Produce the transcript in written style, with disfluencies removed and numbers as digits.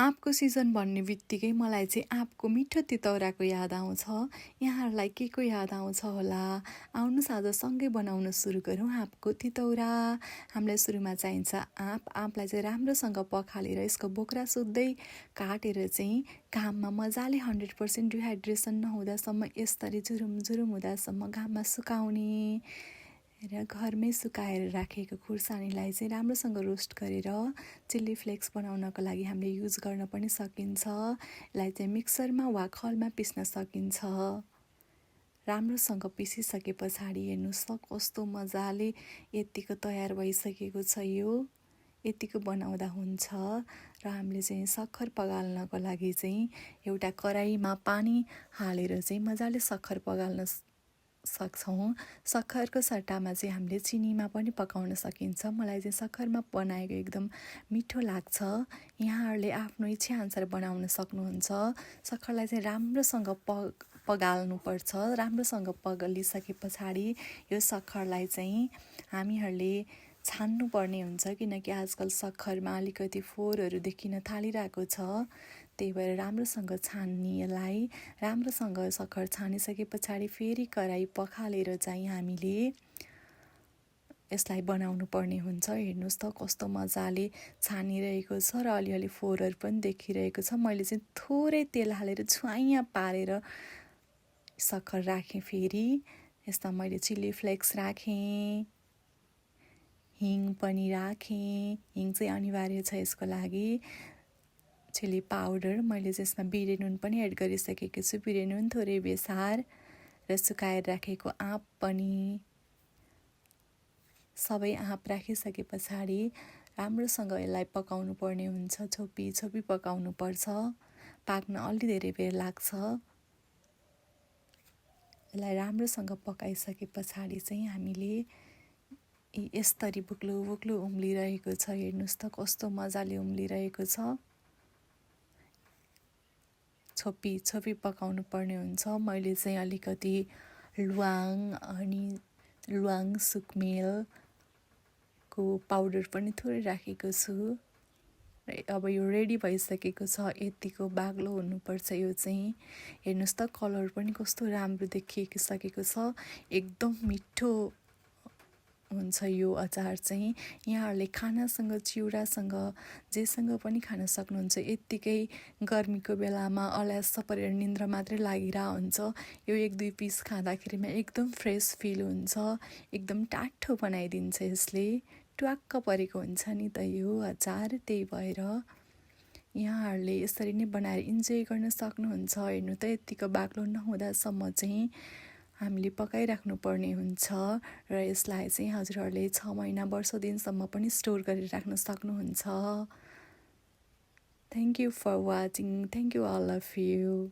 आँपको सिजन भन्ने बित्तिकै मलाई चाहिँ आँपको मिठो तितौराको याद आउँछ। यहाँहरूलाई के को याद आउँछ होला? आउनुहोस् आज सँगै बनाउन सुरु गरौँ आँपको तितौरा। हामीलाई सुरुमा चाहिन्छ आँप। आँपलाई चाहिँ राम्रोसँग पखालेर यसको बोक्रा सुत्दै काटेर चाहिँ घाममा मजाले 100% डिहाइड्रेसन नहुँदासम्म यसरी झुरुम झुरुम हुँदासम्म घाममा सुकाउने र घरमै सुकाएर राखेको खुर्सानीलाई चाहिँ राम्रोसँग रोस्ट गरेर चिल्ली फ्लेक्स बनाउनको लागि हामीले युज गर्न पनि सकिन्छ। यसलाई चाहिँ मिक्सरमा वा खलमा पिस्न सकिन्छ। राम्रोसँग पिसिसके पछाडि हेर्नुहोस् त कस्तो मजाले यतिको तयार भइसकेको छ। यो यतिको बनाउँदा हुन्छ। र हामीले चाहिँ सक्खर पगाल्नको लागि चाहिँ एउटा कराईमा पानी हालेर चाहिँ मजाले सक्खर पगाल्न सक्छौँ। सक्खरको सट्टामा चाहिँ हामीले चिनीमा पनि पकाउन सकिन्छ। मलाई चाहिँ सक्खरमा बनाएको एकदम मिठो लाग्छ। यहाँहरूले आफ्नो इच्छा अनुसार बनाउन सक्नुहुन्छ। सक्खरलाई चाहिँ राम्रोसँग पगाल्नुपर्छ। राम्रोसँग पगालिसके पछाडि यो सक्खरलाई चाहिँ हामीहरूले छान्नुपर्ने हुन्छ, किनकि आजकल सक्खरमा अलिकति फोहोरहरू देखिन थालिरहेको छ। त्यही भएर राम्रोसँग छान्ने यसलाई। राम्रोसँग सक्खर छानिसके पछाडि फेरि कराई पखालेर चाहिँ हामीले यसलाई बनाउनु पर्ने हुन्छ। हेर्नुहोस् त कस्तो मजाले छानिरहेको छ र अलिअलि फोहोरहरू पनि देखिरहेको छ। मैले चाहिँ थोरै तेल हालेर छुवाइया पारेर सक्खर राखेँ। फेरि यसमा मैले चिल्ली फ्लेक्स राखेँ, हिङ पनि राखेँ। हिङ चाहिँ अनिवार्य छ यसको लागि। चिल्ली पाउडर मैले त्यसमा बिरे नुन पनि एड गरिसकेको छु। बिरे नुन थोरै बेसार र सुकाएर राखेको आँप पनि। सबै आँप राखिसके पछाडि राम्रोसँग यसलाई पकाउनु पर्ने हुन्छ। छोपी छोपी पकाउनु पर्छ। पाक्न अलि धेरै बेर लाग्छ। यसलाई राम्रोसँग पकाइसके पछाडि चाहिँ हामीले यसरी बुक्लो बुक्लो उम्लिरहेको छ। हेर्नुहोस् त कस्तो मजाले उम्लिरहेको छ। छोपी छोपी पकाउनु पर्ने हुन्छ। मैले चाहिँ अलिकति ल्वाङ सुकमेलको पाउडर पनि थोरै राखेको छु। र अब यो रेडी भइसकेको छ। यतिको बाक्लो हुनुपर्छ यो चाहिँ। हेर्नुहोस् त कलर पनि कस्तो राम्रो देखिसकेको छ। एकदम मिठो हुन्छ यो अचार चाहिँ। यहाँहरूले खानासँग चिउरासँग जेसँग पनि खान सक्नुहुन्छ। यत्तिकै गर्मीको बेलामा अल्यास परेर निन्द्रा मात्रै लागिरहेको हुन्छ। यो 1-2 पिस खाँदाखेरिमा एकदम फ्रेस फिल हुन्छ। एकदम टाठो बनाइदिन्छ यसले। ट्वाक्क परेको हुन्छ नि त यो अचार। त्यही भएर यहाँहरूले यसरी नै बनाएर इन्जोय गर्न सक्नुहुन्छ। हेर्नु त यत्तिको बाक्लो नहुँदासम्म चाहिँ हामीले पकाइराख्नु पर्ने हुन्छ। र यसलाई चाहिँ हजुरहरूले 6 महिना वर्ष दिनसम्म पनि स्टोर गरेर राख्न सक्नुहुन्छ। Thank you for watching. Thank you all of you.